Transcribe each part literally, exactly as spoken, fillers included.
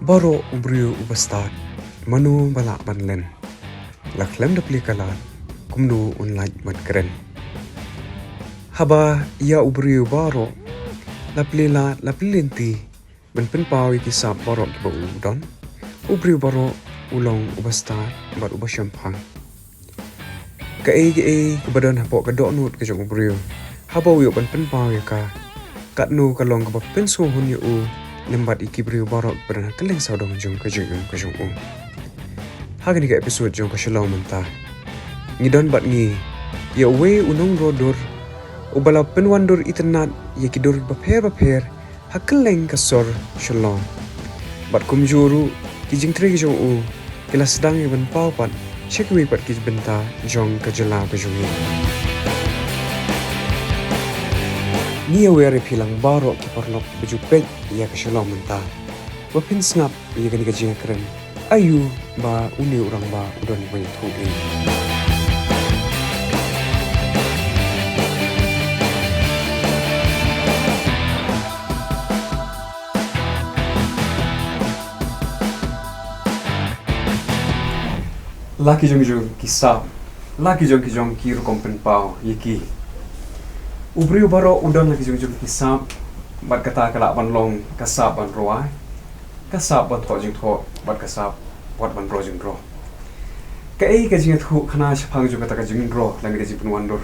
Baroh u briew uba stad, mano ba lah ban len? La khlem da plie ka lad, kumno un lait ban kren? Haba ïa u briew baroh la plie lad, la plie lynti ban pynpaw ïa ki sap baroh kiba u don, u briew baroh u long uba stad bad uba shemphang. Kaei kaei kaba don hapoh ka dohnud ka jong u briew, haba u ïoh ban pynpaw ïa ka, katno ka long kaba pynsngewhun ïa u lem bad ïa ki briew baroh kiba don ha kylleng sawdong jong ka jingim ka jong u. Ha kane ka episode jong ka Shalom mynta, ngi don bad ngi ïa uwei u nongdro dur uba la pynwandur itynnad ïa ki dur bapher bapher ha kylleng ka sor Shillong. Bad kumjuh ruh, ki jingtrei ki jong u ki la sdang ïa ban paw pat sha kiwei pat ki bynta jong ka jylla ka jong ngi. Ngi ïawer ïa phi lang baroh ki paralok ba ju peit ïa ka Shalom mynta, ba phin sngap ïa kane ka jingïakren, aïu ba une u rangbah u don ban ïathuh ïa ngi. La ki jong ki jong ki sap, la ki jong ki jong ki rukom pynpaw ïa ki. U briew baroh u don la ki jong ki jong ki sap, bad kata ka lah ban long ka sap ban rwai, ka sap ban thoh jingthoh, bad ka sap wat ban rwai jingdro. Kaei ka jingïathuhkhana shaphang jong kata ka jingdro lane ka jingpynwandur?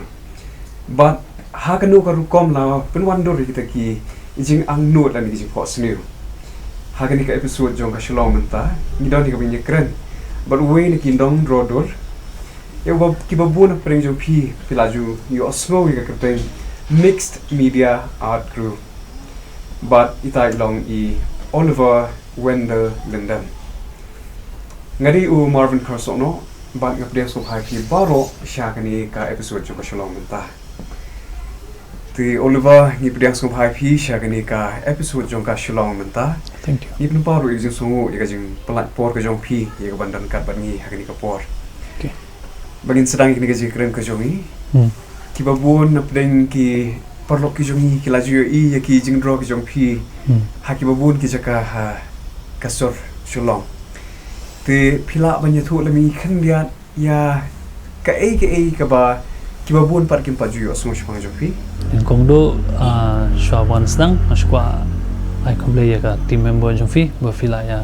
Bad ha kano ka rukom la pynwandur ïa kita ki jingangnud lane ki jingphohsniew? Ha kane ka episode jong ka Shalom mynta, ngi don ïa kaba ngin ïakren bad uwei na ki nongdro dur, ïa uba kiba bun na pdeng jong phi phi la ju ïohsngew ïa ka kyrteng Mixed Media Art Crew. Bad itai i long i Oliver Wendell Lyndon. Nga dei u Marvin Kharsohno, bad nga pdiang sngewbha ïa phi baroh sha kane ka episode jong ka Shalom mynta. Te Oliver, ngi pdiang sngewbha ïa phi sha kane ka episode jong ka Shalom mynta. Thank you. Ngi pynpaw ruh ïa ka jingsngewnguh ïa ka jingpynlait por ka jong phi ïa ka ban don kat bad ngi ha kane ka por. Okay. Ba ngin sdang ïa kane ka jingkren ka jong ngi. Hmm. Kiba bun na pdeng ki paralok ki jong ngi ki la ju ïohi ïa ki jingdro ki jong phi. Hmm. Ha kiba bun ki jaka ha ka sor Shillong. Te phi lah ban ïathuh lem ïa ngi khyndiat ïa kaei kaei kaba kiba bun pat kim pat ju ïohsngew shaphang jong phi? Nyngkong duh, ah, shuwa ban sdang, nga shu kwah ai khublei ïa ka team member jong phi ba phi la ïa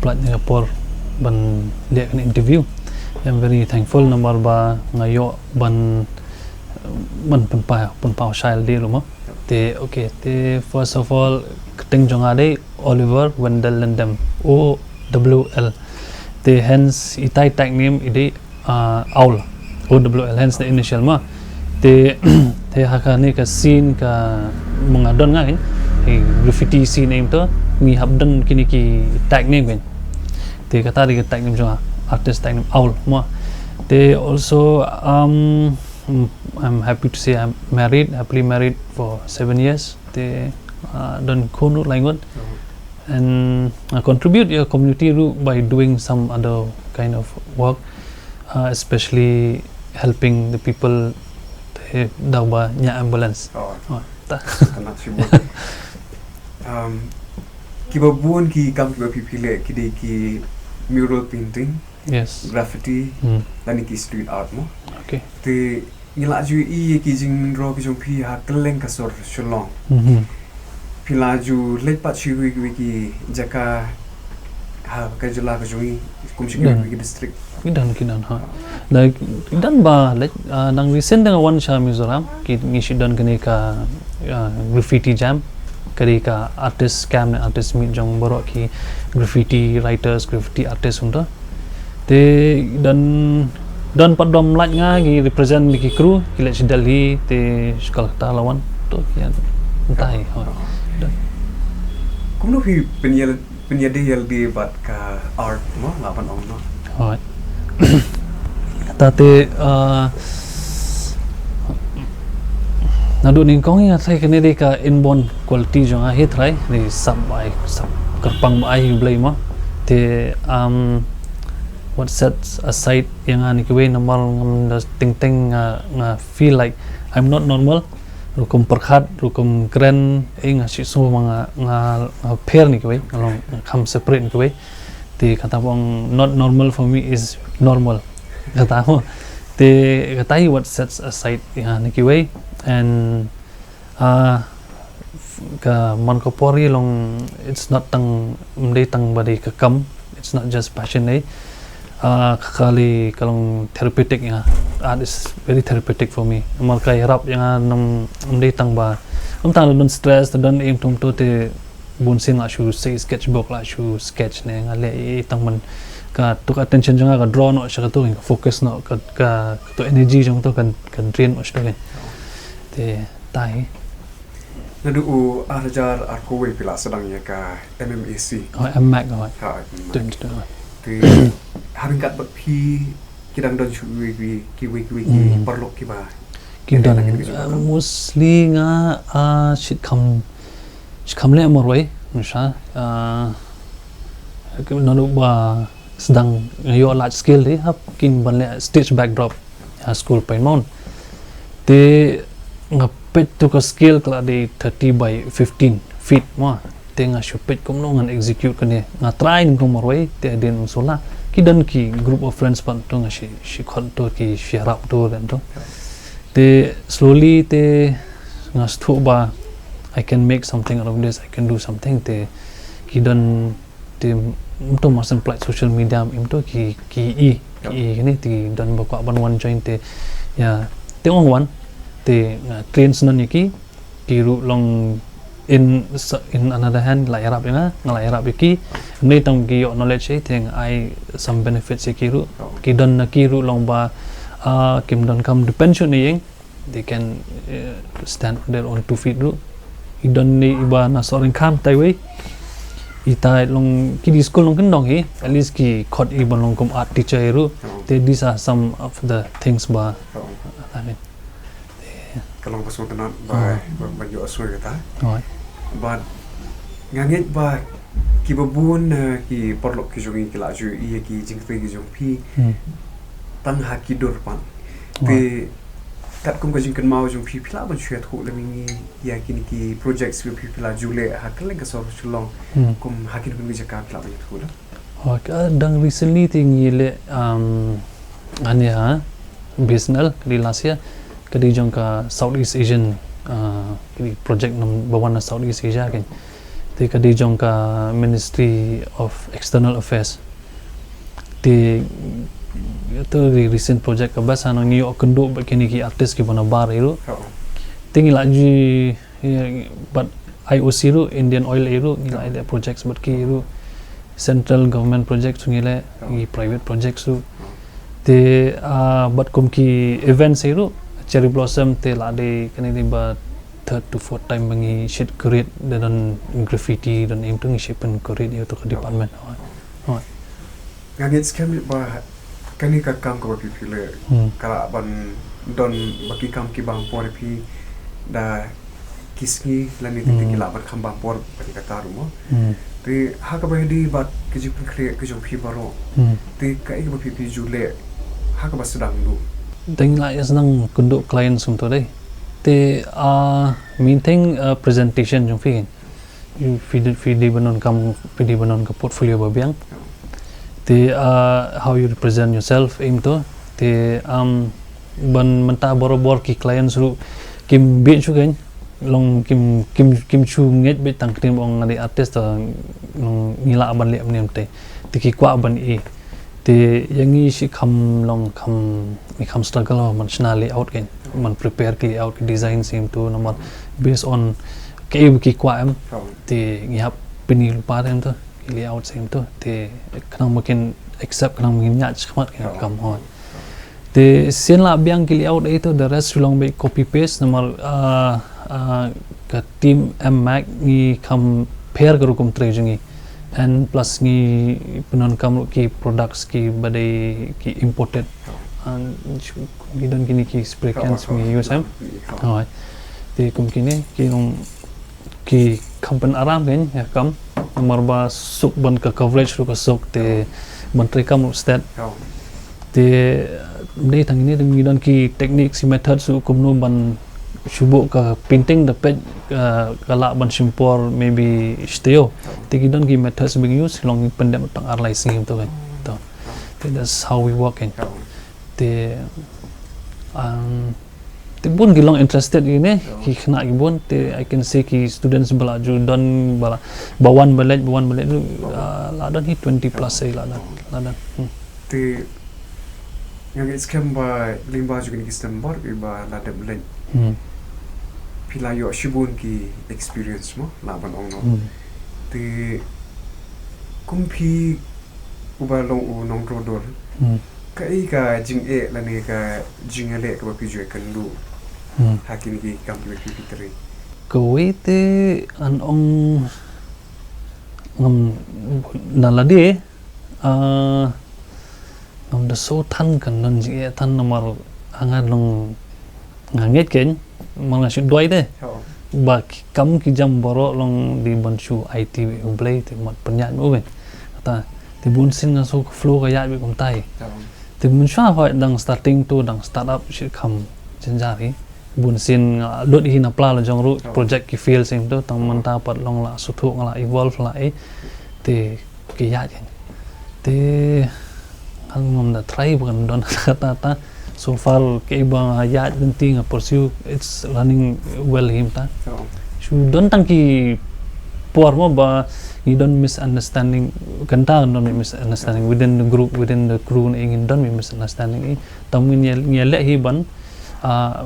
pynlait ïa ka por ban leh kane interview. I'm very thankful namar ba nga ïoh ban, ban pynpaw, pynpaw shai lade ruh mo. Te, okay, te first of all, kyrteng jong nga dei Oliver Wendell Lyndon, O W L. Te hence itai tag name i dei, ah, Owl, O W L, hence the initial mo. Te, te ha kane ka scene kaba nga don nga kein, i graffiti scene, name to, ngi hap don kine ki tag name kein. Te kata dei ka tag name jong nga, artist tag name Owl mo. Te also, um, I'm happy to say I'm married, happily married for seven years. Te, ah, don khun ruh lai ngut. And I contribute ïa ka community ruh by doing some other kind of work, uh, especially helping the people te da ba ñiah ambulance. Oh. Oh, ta. Kane shibun. Um, kiba bun ki kam kiba phi phi leh ki dei ki mural painting, yes, graffiti, hmm, lane ki street art mo. Okay. Te ngi la ju ïohi ïa ki jingdro ki jong phi ha kylleng ka sor Shillong. Mhm. Phi la ju leit pat sha kiwei kiwei ki jaka ha ka jylla ka jong ngi, kum sha kiwei kiwei ki district. Ki don, ki don, ha. Da, ki don ba leit, ah, nang recent da nga wan sha Mizoram, ki, ngi shu don kane ka, ah, graffiti jam, ka dei ka artist camp ne artist meet jong baroh ki graffiti writers, graffiti artist kumta. Te don, don pat dom lait nga, ki represent na ki crew, ki leit sha Delhi, te sha Kolkata la wan, to ki ïa ntai, hooid. Don. Kumno phi pynïa, pynïadei ïalade bad ka art mo, lah ban ong mo? Hooid. Kata te, ah, naduh nyngkong ïa trai kane dei ka inborn quality jong nga hi trai, dei sap ba ai, sap kyrpang ba ai hi U Blei mo. Te, um, what sets aside ïa nga na kiwei namar ngam da teng teng nga, nga feel like I'm not normal. Rukom pyrkhat, rukom kren, eh, nga shu sngew ma nga, nga, nga pher na kiwei, nga long, nga kham separate na kiwei. Te kata ba ong not normal for me is normal. Kata mo. Te kata hi what sets aside ïa nga na kiwei. And, ah, ka man ka por hi long, it's not tang, ym dei tang ba dei ka kam, it's not just passion, eh. Ah, ka kali ka long therapeutic ïa nga. Art is very therapeutic for me. Namar ka ïarap ïa nga nam, ym dei tang ba, ym tang don stress, don im tum tu te bun sien la shu sei sketchbook, la shu sketch ne, nga leh i tang man ka took attention jong nga ka draw noh sha ka tu, ka focus noh ka, ka, ka tu energy jong tu kan, kan drain noh sha tu kan. Te tai. Naduh u ar hajar arphew wei phi la sdang ïa ka M M A C. Oh, M Mac, oh. Ha, M Mac. Tun, tun. Te ha ryngkat bad phi ki dang don shuh kiwei, kiwei, kiwei ki Hmm. paralok kiba Ki dang, uh, mostly nga, uh, shit kham, shit kham leh marwei, nusha, uh, naduh ba sdang nga ïoh light skill de, hap kin ban leh stage backdrop ha school Pine Mount. Te nga peit tu ka scale ka la dei thirty by fifteen feet mo. Te nga shu peit kumno ngan execute kane. Nga try nyngkong marwei, te hadien shu la. Ki don ki group of friends pat tu nga shi, shi khot tu ki shi ïarap tu dan tu. Te slowly te nga sngewthuh ba I can make something out of this, I can do something. Te ki don te ym tu mar shu plie social media, ym tu ki, ki i, ki i kine te ki don ba kwah ban wan join te, ïa, te ong wan, te nga train syndon ïa ki, ki ruh long in, in another hand, la ïarap ïa nga, nga la ïarap ïa ki, ym dei tang ki ïoh knowledge, eh, te nga ai some benefits ïa ki ruh, ki don na ki ruh long ba, ah, kim donkam depend shuh na ïing, they can, uh, stand on their own two feet ruh. I don ne iba na Sohryngkham tai wei. Itai long ki dei skul long kyndong hi. At least ki khot i ban long kum art teacher hi ruh. Te these are some of the things ba. I mean. Ka long ba sngewtynnat ba, ba, ba ïoh sngewtynnat kata. Bad nga ngeit ba kiba bun, eh, ki paralok ki jong ngi ki la ju ïohi ïa ki jingtrei ki jong phi. Hmm. Tang ha ki dur pat. Te katkum ka jingkynmaw jong phi, phi lah ban shu ïathuh lem ïa ngi ïa kine ki projects ba phi, phi la ju leh ha kylleng ka sor Shillong. Hmm. Kum ha kine kine ki jaka phi lah ban ïathuh lem. Ka dang recently te ngi leh, um, ane ha B S N L, ka dei last year, ka dei jong ka Southeast Asian, uh, ka dei project number one na Southeast Asia kan. Te ka dei jong ka Ministry of External Affairs. Te tu dei recent project ka best, ha ngi ïoh kynduh bad kine ki artist kiba na bar hi ruh. Te ngi la ju, ïa, bad I O C ruh, Indian Oil hi ruh, ngi la leh projects bad ki ruh, central government projects ngi leh, ngi private projects ruh. Te, ah, bad kum ki events hi ruh, Cherry Blossom te la dei kane dei ba third to fourth time ba ngi shit create, da don graffiti, don im tu ngi shit pyn create ïa tu ka department. Nga ngeit skhem ba kane ka kam kaba phi phi leh, hmm, ka lah ban don ba ki kam ki bam por phi da ki sngi lane te, hmm, ki lah ban kham bam por ba ki kata ruh mo. Hmm. Te ha kaba ïadei bad ka jingpynkhreh ka jong phi baroh. Hmm. Te kaei kaba phi phi ju leh ha kaba sdang duh? Te ngi la ïa sdang kynduh clients kumta dei. Te, ah, main thing, ah, presentation jong phi. Phi dei, phi dei ban donkam, phi dei ban don ka portfolio ba biang. Te, ah, how you represent yourself, im tu. Te, um, ban mynta barabor ki clients ruh kim bit shu kan, long kim, kim, kim shu ngeit bit tang kren ba ong nga dei artist, ta long ngi lah ban leh mynne mynte. Te ki kwah ban i. Te ïa ngi shi kham long kham, ngi kham struggle ban shna layout kan, ban prepare ki layout ki design sim tu namar based on kaei ba ki kwah em. Te ngi hap pyni lypa em tu ki layout sim tu, te khnang ba kin accept, khnang ba kin ñiah shakhmat kan kam hoi. Te sien la biang ki layout ei tu, the rest long beit copy paste namar, ah, ah, ka team M Mac ngi kham pher ka rukom trei jong ngi. And plus ngi pyndonkam ruh ki products kiba dei ki imported. And ngi don kine ki spray cans ngi use em. Hoi. Te kum kine ki long ki kham pynaram kan ïa kam. Namar ba suk ban ka coverage ruh ka suk te ban trei kam ruh stet. Te dei tang kine te ngi don ki techniques ki methods ruh kumno ban Shu buh ka painting da peit, uh, ka lah ban shim por maybe shi taïew. Te ki don ki methods ba ngi use, long ngi pyndep tang ar lai sngi to kan. To. Te that's how we work in. Te, um, te bun ki long interested ïa kine, ki khynnah ki bun, te I can say ki students ba la ju don ba la, ba wan ba leit, ba wan ba leit, uh, la don hi twenty plus eh la don, la don. Hmm. Te nga ngeit skhem ba lyngba jong kine ki snem baroh ba la dep leit, Hmm. phi la ïoh shibun ki experience mo, lah ban ong noh. Hmm. Te kum phi uba long u nongdro dur, Hmm. kaei ka jingeh lane ka jingïaleh kaba phi ju ïakynduh Hmm. ha kine ki kam kiba phi phi trei? Kawei te ngan ong ngam na lade, ah, ngam da sngewthuh kan don jingeh than namar nga long nga ngeit kein, ma nga shu duwai de. Ho. Ba ki kam ki jam baroh long dei ban shu aiti U Blei te mat pynïaid mo ben. Kata, te bun sien nga sngew ka flow ka ïaid beit kumtai. Ho. Te mynshuwa hoi dang starting to, dang start up shi kham jynjar hi. Bun sien nga lut hi na pla la jong ruh, Ho. project ki fail sien to, tang mynta pat long la shu thuh nga la evolve la eh. Te ki ïaid kan. Te ngan ngam da try ba kan don kata ta. So far kaei ba nga ïaid lynti nga pursue, it's running well hi mynta. Oh. Shu don tang ki por mo ba ngi don misunderstanding, kan ta don misunderstanding within the group, within the crew, ne ngin don misunderstanding i. Tam ngin ïa, ngin ïa leh hi ban, ah,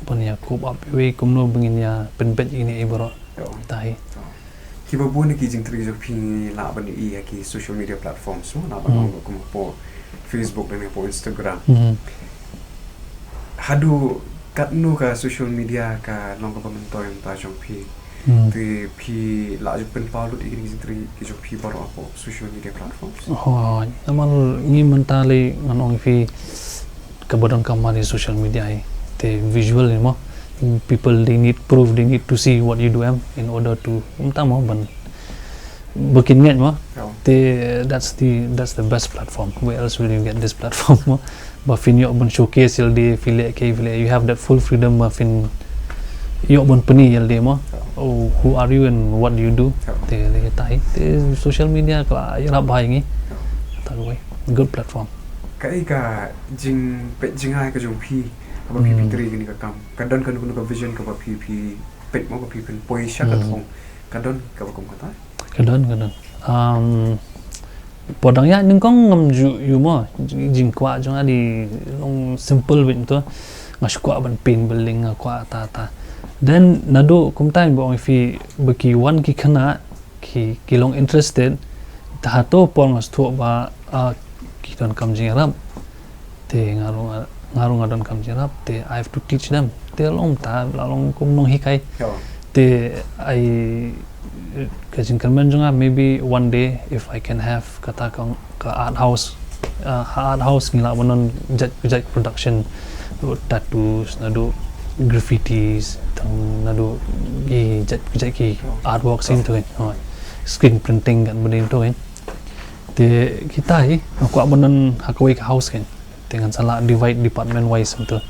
ban ïa cope up iwei kumno ba ngin ïa pynbeit ine i baroh. Oh. Ta hi. Oh. Kiba bun ki jingtrei jong phi ngi lah ban ïohi ha ki social media platforms mo, lah ban Hmm. ong kum hapoh Facebook lane hapoh Instagram. Hmm. Haduh katno ka social media ka long kaba myntoi mynta jong phi? Hmm. Te phi lah ju pynpaw lut ïa ki jingtrei ki jong phi baroh hapoh social media platforms? Oh, namar ngi mynta lei ngan ong ïa phi kaba donkam mar ïa social media hi. Te visual hi mo. People they need proof, they need to see what you do em in order to, mynta mo, ban ba kin ngeit mo. Oh. Te that's the, that's the best platform. Where else will you get this platform mo? Ba phin ïoh ban showcase ïalade, phi leh kaei phi leh, you have that full freedom ba phin ïoh ban pyni ïalade mo. Oh. Oh, who are you and what do you do? Oh. Te lei ta hi. Te social media ka la ïarap bha ïa ngi. Oh. Ta kawei. Good platform. Kaei ka jingpeit jngai ka jong phi kaba phi phi Hmm. trei kane ka kam? Ka don kano kano ka vision kaba phi phi peit mo, ba phi phin poi sha ka Hmm. thong? Ka don kaba kum kata? Ka don, ka don. Um, por dang ïaid nyngkong ngam ju ïohi mo, jing, jingkwah jong nga dei long simple beit to. Nga shu kwah ban paint building, nga kwah ta ta. Then naduh kumta ba ong ïa phi ba ki wan ki khynnah ki, ki long interested. Te hato por nga sngewthuh ba, ah, ki donkam jingïarap. Te nga ruh nga, nga ruh nga donkam jingïarap. Te I have to teach them. Te long ta, la long kum nonghikai. Te ai, ka jingkyrmen jong nga, maybe one day if I can have kata ka, ka art house, ah, ha art house ngi lah ban don jait jait production, naduh tattoos, naduh graffitis, tang naduh ki jait jait ki artwork sien to kan. Oh. Screen printing kan bynta to kan. Te kita hi nga kwah ban don ha kawei ka house kan. Te ngan sa lah divide department wise to.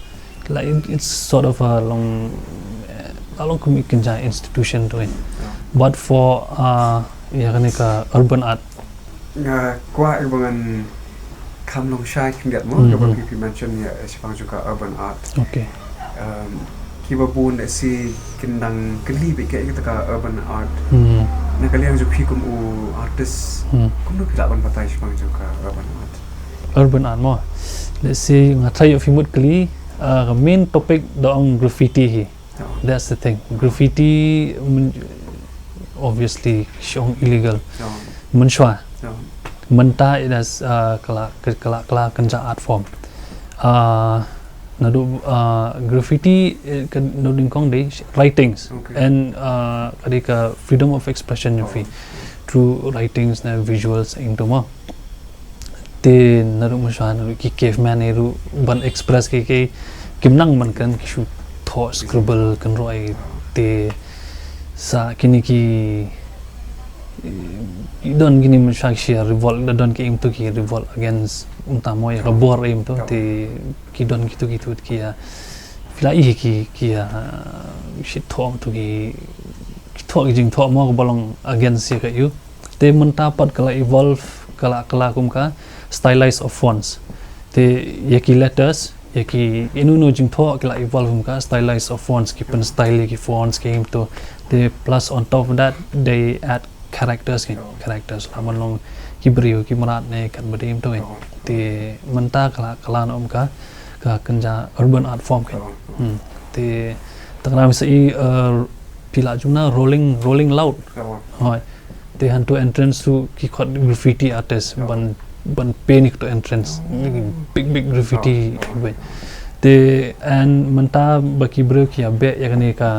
Like, it, it's sort of a long, eh, a long kum i kynja institution to kan. But for, uh, ïa kane ka urban art, nga kwah ïa ba ngan kham long shai khyndiat mo, hmm, kaba phi phi mention ïa, eh, shaphang jong ka urban art. Okay. Um, kiba bun lehse kin dang kylli beit kaei kata ka urban art. Hmm. Na ka liang jong phi kum u artist, hmm, kumno phi lah ban batai shaphang jong ka urban art? Urban art mo. Lehse nga try ïoh phi mut kylli, uh, ka main topic da ong graffiti hi. Oh. That's the thing. Graffiti, mm, obviously shong illegal. Oh. Mynshuwa. Oh. Mynta it has, uh, ka la, ka, ka la, ka la kynja art form. Uh, naduh, uh, graffiti, eh, ka naduh nyngkong dei writings. Okay. And, uh, ka dei ka freedom of expression jong phi. Oh. Through writings ne visuals ïa kito mo. Te naduh mynshuwa, naduh ki caveman ruh ban express ki, ki, kim nang ban kren, ki shu thoh scribble kynroi. Te sa kine ki, ki don kine mynshuwa ki shu revolt, da don ki ïa kito ki revolt against, mynta mo, ïa ka bor ïa kito. Te ki don kito, kito ki ïa Phi la i ki, ki, ah, shi thoh tu ki, ki thoh ki jingthoh mo kaba long against ïa ka ïu. Te mynta pat ka la evolve, ka la, ka la kum ka stylized of fonts. Te ïa ki letters, ïa ki inu nu jingthoh ki la evolve kum ka stylized of fonts, ki pyn style ïa ki fonts ki ïa ki tu. Te plus on top of that, they add characters ki, characters la man long ki briew ki mrad ne kat ba dei ïa tu. Te mynta ka la, ka la na um ka, ka kynja urban art form ki. Hmm. Te tang ram sa i, uh, phi la jumna Rolling, Rolling Loud. Hoi. Te hangtu entrance tu ki khot graffiti artist ban, ban paint ïa ka tu entrance. Big, big graffiti. Te and mynta ba ki briew ki ïa beh ïa kane ka,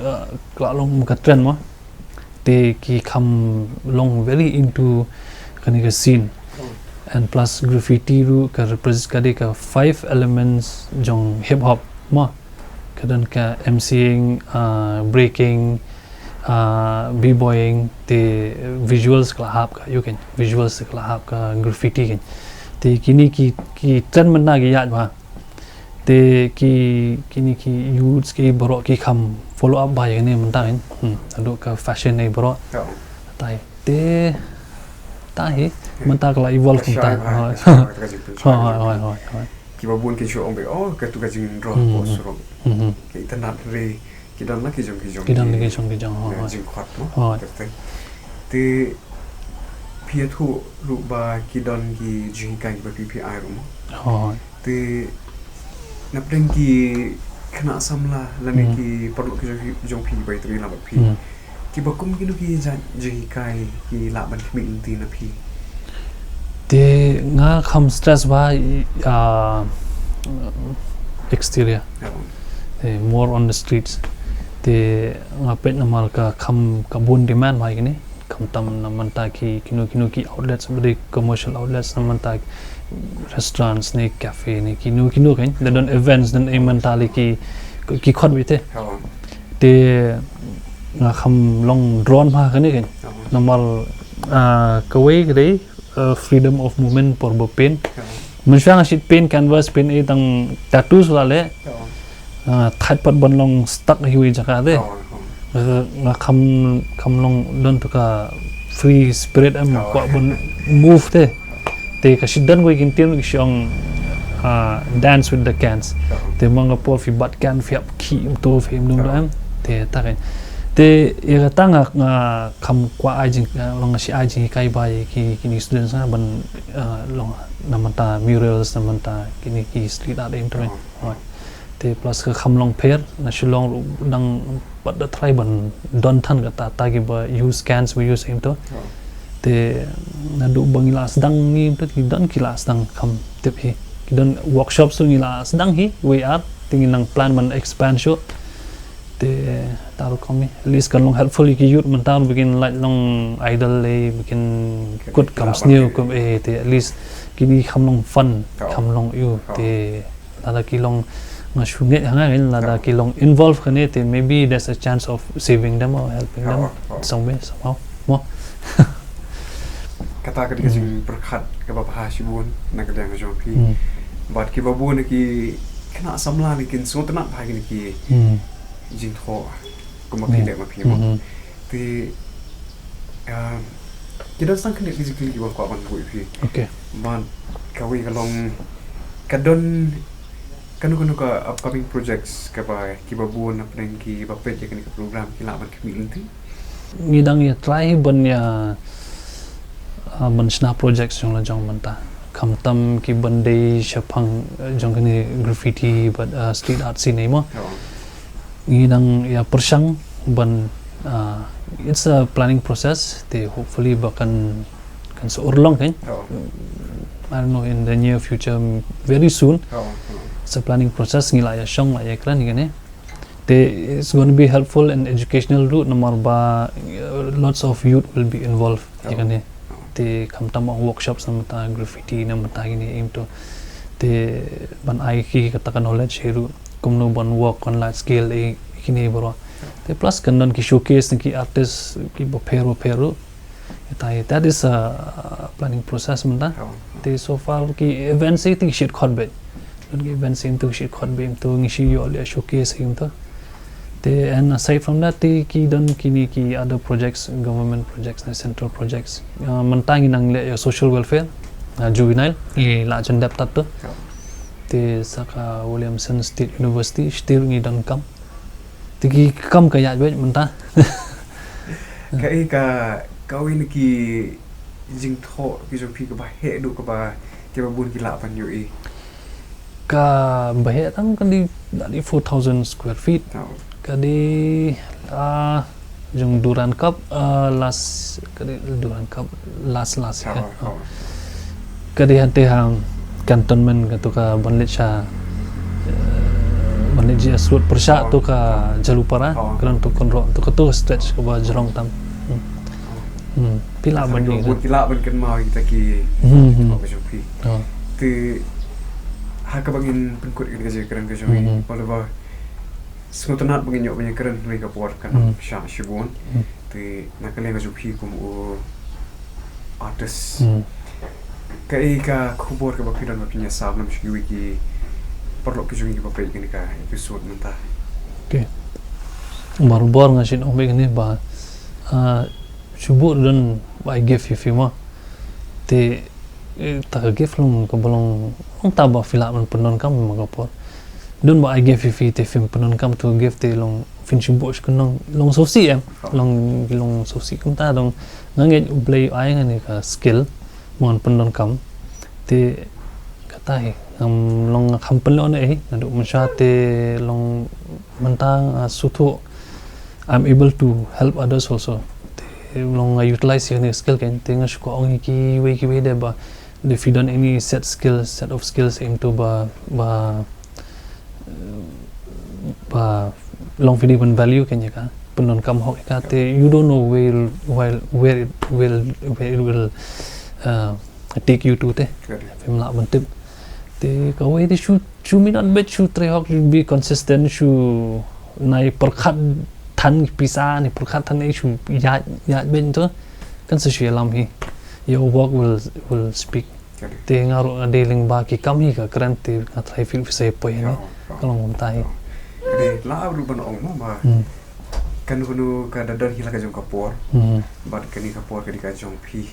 uh, ka la long ka trend mo. Te ki kham long very into kane ka scene. And plus graffiti ruh ka represent ka dei ka five elements jong hip hop mo. Ka don ka MCing, uh, breaking, uh, b-boying, te visuals ka la hap ka, ïa kane, visuals ka la hap ka graffiti kane. Te kine ki, ki trend mynta ki ïaid bha. Te ki, kine ki youths ki baroh ki kham follow up bha ïa kane mynta kane. Hmm, haduh ka fashion ne baroh. Te, te mynta ka la evolve kumta. Hoi, hoi, hoi, hoi. Ki babun ki shu ong beit, oh, katu ka jingdroh post ruh. Ki itynnad re, ki don la ki jong ki jong. Ki don la ki jong ki jong, hoi, hoi. Jingkhot mo. Hoi. Te phi ïathuh ruh ba ki don ki jinghikai ba phi phi ai ruh mo. Hoi. Te na pdeng ki khynnah samla lane ki paralok ki jong phi, jong phi ba ïatrei lang bad phi. Ki ba kum kino ki jait jinghikai ki lah ban khmih lynti na phi? Te nga kham stress bha, ah, exterior. Te more on the streets. Te nga peit namar ka kham ka bun demand bha ïa kine. Khamtam na mynta ki kino kino ki outlets ba dei commercial outlets na mynta restaurants ne cafe ne kino kino kan. They don events dan ei mynta li ki, ki khot beit te. Te nga kham long drawn bha kane kan. Namar, ah, kawei ka dei, ah, freedom of movement por ba paint. Mynshuwa nga shait paint canvas, paint ei tang tattoos la leh. Ah, thait pat ban long stuck ha iwei jaka te. Nga, nga kham, kham long don tu ka free spirit em, kwah ban move te. Te ka shait don kawei ki ktien ki shu ong, ah, dance with the cans. Te ma nga por phi bat can phi hap khih em tu phi em dung em. Te ta kan. Te ïa kata nga, nga kham kwah ai jing, ah, long nga shait ai jinghikai bha ïa ki, kine students nga ban, ah, long na mynta murals, na mynta kine ki street art em tu em. Te plus ka kham long pher, na Shillong ruh dang pat da try ban don than kata, ta ki ba use cans ba use em tu. Te naduh ba ngi la sdang ngi em tu ki don ki la sdang kham tip hi. Ki don workshops ruh ngi la sdang hi, wei ar, te ngi nang plan ban expand shuh. Te ta ruh kham hi. At least kan long helpful ïa ki youth mynta ba kin lait long idle lei, ba kin kut kam sniew kum eh, te at least kine kham long fun, kham long ïu, te lada ki long, nga shu ngeit ha nga kan, lada ki long involve kane te maybe there's a chance of saving them or helping them some way, somehow. Mo. Kata ka dei ka jingpyrkhat kaba bha shibun na ka liang ka jong phi. Bad kiba bun ki khynnah samla ne kin sngewtynnat bha kine ki jingthoh kumba phi leh ma phi mo. Te, ah, ki don tang khyndiat ki jingkylli kiba kwah ban buh ïa phi. Bad kawei ka long ka don kano kano ka upcoming projects kaba kiba bun hapdeng kiba peit ïa kane ka program ki lah ban khmih lynti? Ngi dang ïa try ban ïa, ah, ban shna projects jong la jong mynta. Khamtam ki ban dei shaphang, eh, jong kane graffiti bad, ah, street art scene mo. Ngi dang ïa pyrshang ban, ah, it's a planning process. Te hopefully ba kan, kan sa urlong kan. I don't know, in the near future, very soon. It's a planning process, ngi la ïa shong, la ïa kren ïa kane. Te it's going to be helpful and educational ruh namar ba, uh, lots of youth will be involved ïa kane. Te khamtam ong workshops na mynta graffiti na mynta kine em tu. Te ban ai ki kata ka knowledge hi ruh kumno ban work on large scale ïa kine baroh. Te plus kan don ki showcase na ki artist kiba pher ba pher ruh. Te that is a planning process mynta. Te so far ki events hi te ki shait khot beit. Don ki events ïa kito, ki shu khot beit ïa kito, ngi shu ïoh leh showcase ïa kito. Te, and aside from that, te ki don kine ki other projects, government projects ne central projects. Ah, mynta ngi nang leh ïa social welfare, ah, juvenile, ngi la jan dep tad to. Te sa ka Williamson State University, still ngi donkam. Te ki kam ka ïaid beit mynta. Kaei ka, kawei na ki jingthoh ki jong phi kaba heh duh kaba, kiba bun ki lah ban ïohi? Kaba heh tam ka dei, ka dei four thousand square feet. Ka dei, ah, jong Durand Cup, ah, last, ka dei Durand Cup last, last year. Ka dei hangtei ha cantonment, kato ka ban leit sha, eh, ban leit jingsuk pyrshah, to ka Jalupara, ka don to Kynroh, to kato stretch kaba jrong tam. Hmm. Hmm. Phi lah ban ïohi, phi lah ban kynmaw ïa kita ki, hmm, hmm, ka jong phi. Te ha kaba ngin pynkut ïa ka jingkren ka jong ngi, hmm, Oliver, sngewtynnat ba ngin ïoh ban ïakren hynrei ka por ka nang shah shibun. Hmm. Te na ka liang ka jong phi kum u artist, hmm, kaei ka khubor kaba phi don ba phin ïasam lem sha kiwei ki paralok ki jong ngi kiba peit ïa kane ka episode mynta? Okay. Barabor nga shu ong beit kane ba, ah, shu bun don ba ai gift ïa phi mo. Te, eh, ta ka gift long kaba long, long ta ba phi lah ban pyndonkam ma ka por. Don ba ai gift ïa phi te phim pyndonkam to ka gift te long phin shu buh shu kyndong, long sngewsih em. Long, long sngewsih kumta dong. Nga ngeit U Blei u ai nga kane ka skill ba ngan pyndonkam. Te kata hi, ngam long, ngam kham pynlong ei, naduh mynshuwa te long mynta nga sngewthuh I'm able to help others also. Te long nga utilize ïa kane ka skill kein, te nga shu kwah ong ïa kiwei kiwei de ba, if you don't any set skill, set of skills, aim to ba, ba, ba long phi dei ban value kein ïa ka, pyndonkam hok ïa ka, te you don't know where, where, where it will, where it will, uh, take you to te. Phim lah ban tip. Te kawei te shu, shu minot beit, shu trei hok, shu be consistent, shu nai pyrkhat than pisa, nai pyrkhat than ei, shu ïaid, ïaid beit to. Kan sa shu ïalam hi. Your work will, will speak. Te nga ruh nga dei lyngba ki kam hi ka kren, te nga tharai phi, phi sa poi hi ne. Ka long kumta hi. Ka dei la ruh ban ong mo ba, hmm, kano kano ka da don hi la ka jong ka por. Hmm. Bad kane ka por ka dei ka jong phi.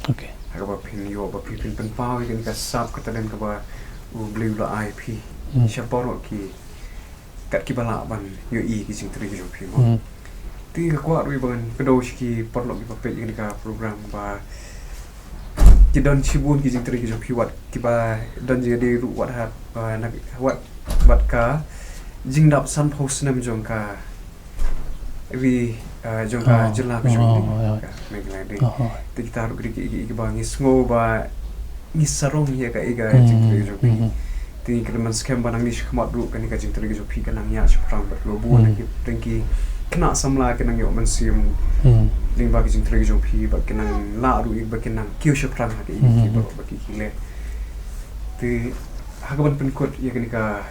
Okay. Ha kaba phin ïoh ba phi phin pynpaw ïa kane ka sap ka talent kaba U Blei u la ai phi. Hmm. Sha baroh ki, kat kiba lah ban ïohi ki jingtrei ki jong phi mo. Hmm. Te nga kwah ruh ba ngan kdew sha ki paralok kiba peit ïa kane ka program ba ki don shibun ki jingtrei ki jong phi, wat kiba don jingïadei ruh wat ha, ah, na, wat, wat ka jingdap sanphew snem jong ka ri, ah, jong ka jylla ka jong ngi, ka Meghalaya de. Te kita ruh ki dei ki, ki, kiba ngi sngew ba ngi sarong ïa ka, ïa ka jingtrei jong phi. Te ngi kyrmen skhem ba nangne shakhmat ruh kane ka jingtrei jong phi ka nang ïaid shaphrang bad kiba bun ki, ki khynnah samla ki nang ïoh mynsiem lyngba ka jingtrei jong phi bad ki nang lah ruh ïa ba ki nang kiew shaphrang ha ka, ïa ki baroh ba ki, ki leh. Te ha kaban pynkut ïa kane ka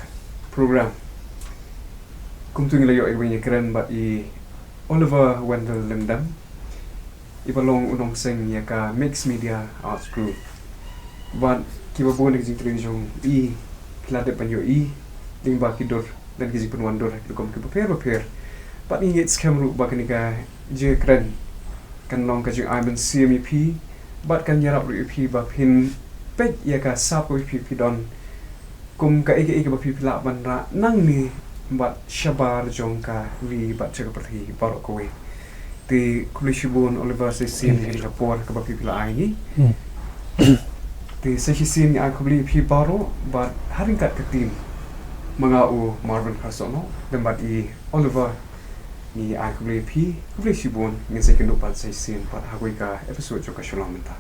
program, kumta ngi la ïoh ïa ka ban ïakren bad i Oliver Wendell Lyngdoh, iba long u nongseng ïa ka Mixed Media Arts Group. Bad kiba bun na ka jingtrei jong i phi la dep ban ïohi lyngba ki dur, lane ki jingpynwandur ha ki rukom kiba pher ba pher. Bad ngi ngeit skhem ruh ba kane ka jingïakren kan long ka jingai mynsiem ïa phi bad kan ïarap ruh ïa phi ba phin peit ïa ka sap kaba phi, phi don kum kaei kaei kaba phi, phi lah ban rah nangne bad shabar jong ka ri bad jong ka pyrthei baroh kawei. Te khublei shibun Oliver sa shisien ïa kane ka por kaba phi, phi la ai ngi. Hmm. Te sa shisien ngi ai khublei ïa phi baroh bad ha ryngkat ka team, ma nga u Marvin Kharsohno lem bad i Oliver, ngi ai khublei ïa phi, khublei shibun, ngin sa ïakynduh pat sa shisien pat ha kawei ka episode jong ka Shalom mynta.